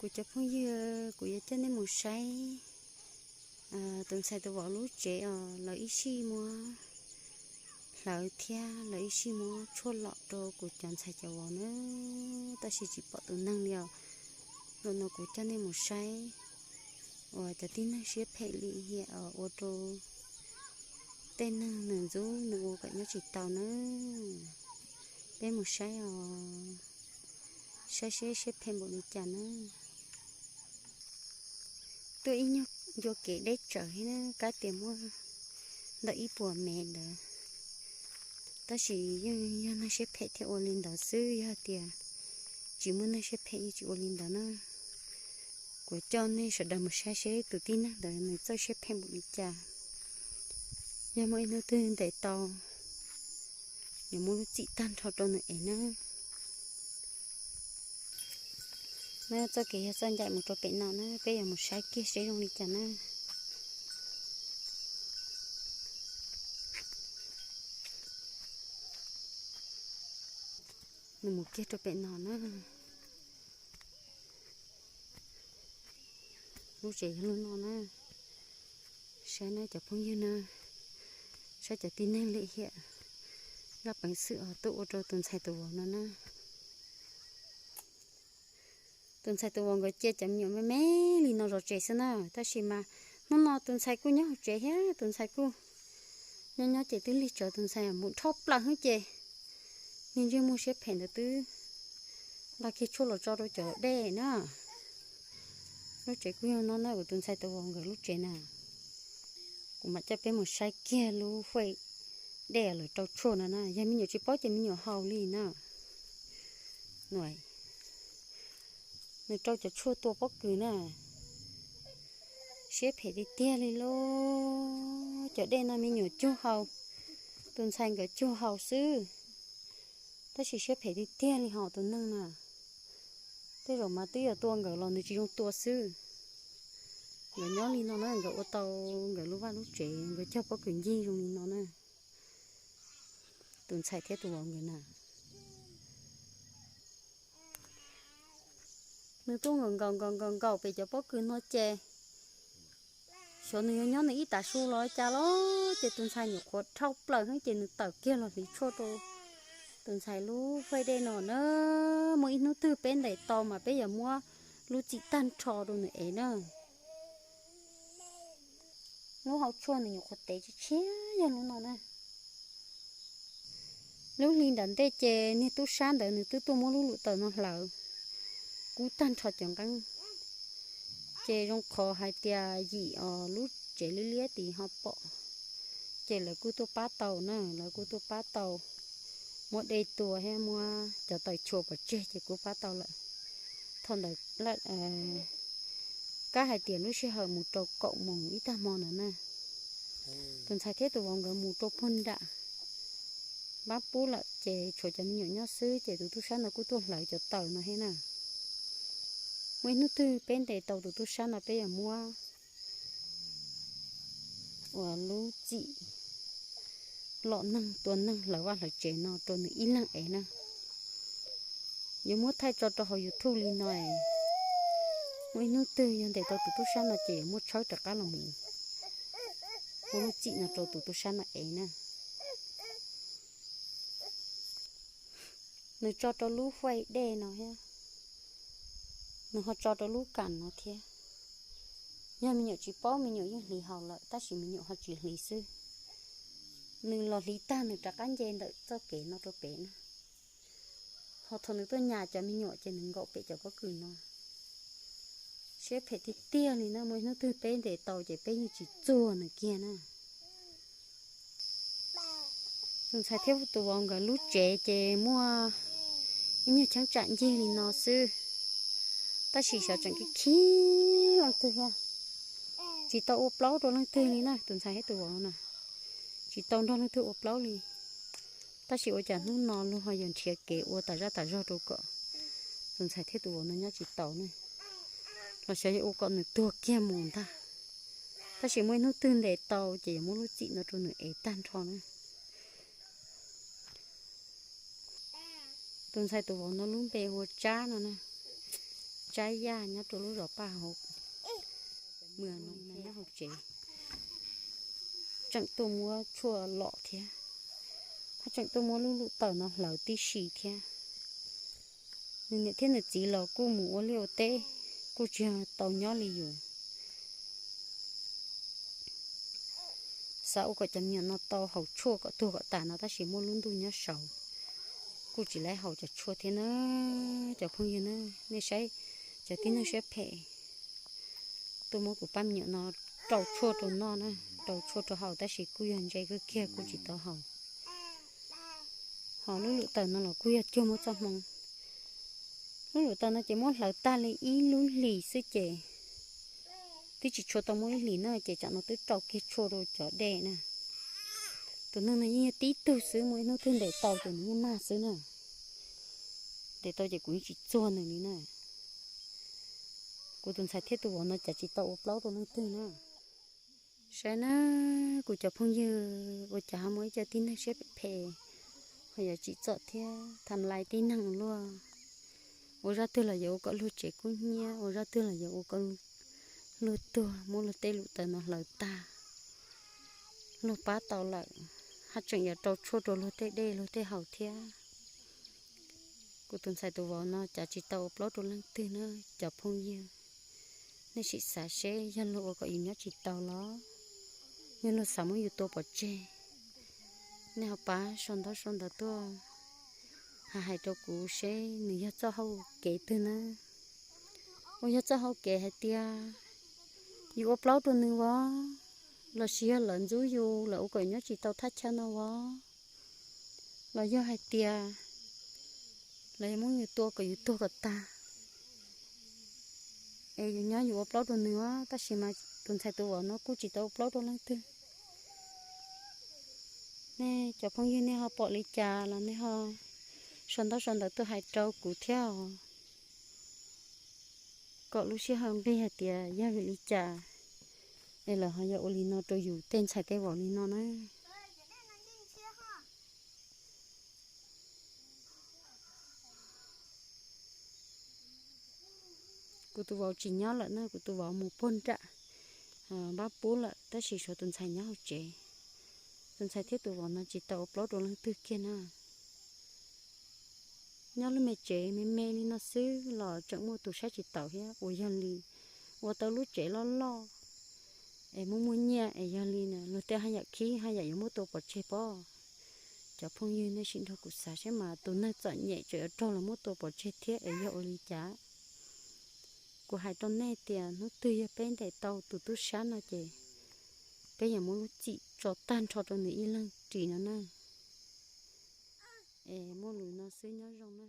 Kuv cov phooj ywg, kuv yuav coj nej mus saib tus ntxhais tus vauv lub tsev os. Lawv ib sij muab hlawv thiab lawv ib sij muab tshuaj lom rau kuv cov ntxhais cov vauv na, tab sis tsis pom tus neeg li os. Zaum no kuv coj nej mus saib uas cov tib neeg siab phem lim hiam ua rau tej neeg nws ntxub nws ua kom nyob tsis tau na. Peb mus saib os, saib seb siab phem npaum li cas na. Tuaj ib nyuag ncua kev deb tsawv thiab na, kab tias muaj ntawm ib puas mev ntawd. Tab sis yeej yog neeg siab phem thiaj ua li ntawd xwb, yog tias tsis muaj neeg siab phem yeej tsis ua li ntawd na. Kuv coj nej sawv daws mus saib seb tus tib neeg ntawd nws txawj siab phem npaum li cas. Yog muaj ib hnub twg ntes tau, yuav muab lub txim tag nrho rau nws ev na. Na, txoj kev yog txoj ncaim mus rau pem no na, peb yuav mus saib kiag seb zoo li cas na. Nws mus kiag rau pem no na. Lub tsev yog lub no na. Saib na cov phooj ywg na, saib cov tib neeg lim hiam, zaj peev xwm os tuaj ua rau tus ntxhais tus vauv no na. Tus ntxhais tus vauv nkawd cia cov me nyuam me me li no zov tsev xwb na, tab sis mas hnub no tus ntxhais kuj nyob hauv tsev thiab, tus ntxhais kuj nyob nyob ces twb lig tsawv, tus ntxhais mus dhau plaws xwb ces niag ntsej muag siab phem ntawd twb nqa kiag tshuaj los tso rau cov dej na. Lub tsev kuj yog no na, kuv tus ntxhais tus vauv nkawd lub tsev na. Kuv mam coj peb mus saib kiag lub faij dej lawv rau tshuaj no na, yog me nyuam tsis paub ces me nyuam haus li na. Nws rau cov tshuaj tua pob kws na. Siab phem tiag tiag li lauj. Cov dej no me nyuam cuag haus, tus ntxhais nkawd cuag haus xwb, tab sis siab phem tiag tiag li hos tus neeg na. Tej zaum mas twb yuav tua nkawd los nws tsis zoo tua xwb. Nkawd nyob li no na, nkawd ua tau nkawd lub vaj lub tsev, nkawd cog pob kws ncig zoo li no na. Tus ntxhais thiab tus vauv nkawd na, nws tuaj nkaus nkaus nkaus nkaus nkaus pem cov pob kws no ces xyov nws yuav nyob nws ib tav su los cas los ces tus ntxhais nyuam qhuav dhau plaws xwb ces nws tawm kiag los hliv tshuaj rau tus ntxhais lub faij dej no na. Muaj ib hnub twg peb ntes tau mas peb yuav muab lub txim tag nrho rau nws ev na. Lub hau tshuaj nws nyuam qhuav tev tshiab tshiab yog lub no na. Lub hli nram ntej ces niag tub sab ntawd nws twb tuaj muab lub luj taws no hlawv kub tag nrho cov nqeeb. Ces zoo qhov hais tias yim os lub tsev liab liab tid ho pom, ces lawv kuj tuaj pab tau na, lawv kuj tuaj pab tau, muab dej tua thiab muab cov taws chua pov tseg ces kuj pab tau lawm. Thaum ntawd kab hais tias lub sij hawm mus rau kaum moos ib tag hmo ntawd na, tus ntxhais thiab tus vauv nkawd mus rau puag nram npab pub lawm ces tshuav cov me nyuam nyob xwb ces tus tub sab no kuj tuaj hlawv cov taws no thiab na. Muaj ib hnub twg peb ntes tau tus tub sab no peb yuav muab uas lub txim lom neeg tua neeg hlawv vaj hlawv tsev no rau nws ib leeg ev na. Yuav muab thaij tso rau hauv YouTube li no es muaj ib hnub twg yog ntes tau tus tub sab no ces yuav muab tshawb rov qab los mus ua lub txim no rau tus tub sab no ev na. Nws tso rau lub faij dej no thiab, nws ho tso rau lub kam no thiab. Yog me nyuam tsis paub me nyuam yeej hliv haus lawm tab sis me nyuam ho tsis hliv xwb. Nws los hliv tag nws rov qab nce ntawm txoj kev no rau pem na. Ho thaum nws tuaj nyas cov me nyuam ces nws nkaum pem cov pob kws no. Siab phem tiag tiag li na, muaj ib hnub twg peb ntes tau ces peb yeej tsis txuag nws kiag na. Tus ntxhais thiab tus vauv nkawd lub tsev ces muaj ib nyuag cheeb tsam ncig li no xwb, tab sis xyov tseem khib khib leej twg thiab. Tsis tau ua plaub rau leej twg li na, tus ntxhais thiab tus vauv na, tsis tau nrog leej twg ua plaub li. Tab sis ua cas hnub no luag ho yuav nrhiav kev ua tas zaj tas zog rau kom tus ntxhais thiab tus vauv no nyob tsis taus ne, los xyov yuav ua kom nws tuag kiag mus ntag. Tab sis muaj ib hnub twg ntes tau ces yuav muab lub txim no rau nws ev tag nrho na. Tus ntxhais tus vauv no lub npe hu ua Tsab no na. Tsab Yaj nyob rau lub zos Paj Hauv, nyob hauv tsev, tseem tuaj muab tshuaj lom thiab, hab tseem tuaj muab lub luj tawm no hlawv tib si thiab. Nws niam thiab nws txiv los kuj mus ua liaj ua teb, kuj tsis tau nyob li yus. Xav ua kom cov me nyuam no tau haus tshuaj kom tuag kom tas no tab sis muaj lub ntuj nyob saud, kuj tsis laib haus cov tshuaj thiab na. Cov phooj ywg na, nej saib, cov tib neeg siab phem tuaj muab kuv pab me nyuam no rau tshuaj rau noj na, rau tshuaj rau haus tab sis kuj yog ntse kawg kiag kuj tsis tau haus. Ho lub luj tawm no los kuj yog cuag muab txoj hmoo. Lub luj tawm no ces muab hlawv tag li ib lub hlis xwb ces twb tsis tshua tau muaj ib hlis na ces tsam no twb rau kiag tshuaj rau cov dej na. Tus neeg no yeej yog tib tug xwb, muaj ib hnub twg ntes tau ces nws yeej mag xwb na. Ntes tau ces kuv yeej tsis txuag nws li na. Kuv tus ntxhais thiab tus vauv no cas tsis tau ua plaub rau leej twg na. Saib na, kuv cov phooj ywg, ua cas ho muaj ib co tib neeg siab phem, ho yuav tsim txom thiab tham lais tib neeg luaj. Ua zaj twg los yuav ua kom luag tsev kub hnyiab, ua zaj twg los yuav ua kom luag tuag, muab luag tej luj tawm no hlawv tag. Luag pab tau lawm, haj tseem yuav rau tshuaj rau luag tej dej luag tej haus thiab. Kuv tus ntxhais tus vauv no cas tsis tau ua plaub rau leej twg na, cov phooj ywg. Nej sim xav seb yog luag ua kom yus nyob tsis tau los yog luag xav muab yus tua pov tseg. Nej ho pab sau ntaub sau ntawv tuaj hais hais rau kuv seb nws yog txoj hau kev twg na. Ua yog txoj hau kev hais tias yus ua plaub rau nws vov, lossis yog lawv ntxub yus lawv ua kom yus nyob tsis tau thaj chaw no vov, los yog hais tias lawv yuav muab yus tua kom yus tuag kom tag es yus nyob yus ua plaub rau nws, tab sis mas tus ntxhais tus vauv no kuj tsis tau ua plaub rau leej twg. Nej cov phooj ywg nej ho pom li cas los nej ho sau ntaub sau ntawv tuaj hais rau kuv thiab os, kom lub sij hawm nqig hais tias yog vim li cas es lawv ho yog ua li no rau yus tej ntxhais tej vauv li no na. Kuv tus vauv tsis nyob lawm na, kuv tus vauv mus puag nram npab pub lawm tab sis tshuav tus ntxhais nyob hauv tsev. Tus ntxhais thiab tus vauv no tsis tau ua plaub rau leej twg kiag na. Nyob lub me tsev me me li no xwb los tseem muaj tus saib tsis taus thiab, uas yog li ua tau lub tsev loj loj es muaj muaj nyiaj es yog li luag tej haj yam khib haj yam yuav muab tua pov tseg pob. Cov phooj ywg nej sim nrog kuv xav seb mas tus neeg txom nyem tseem yuav raug los muab tua pov tseg thiab es yog ua li cas? Kuv hais rau nej tias hnub twg yog peb ntes tau tus tub sab no ces peb yuav muab lub txim tso tag nrho rau nws ib leeg ris no na. Es muaj lus no xwb, nyob zoo na.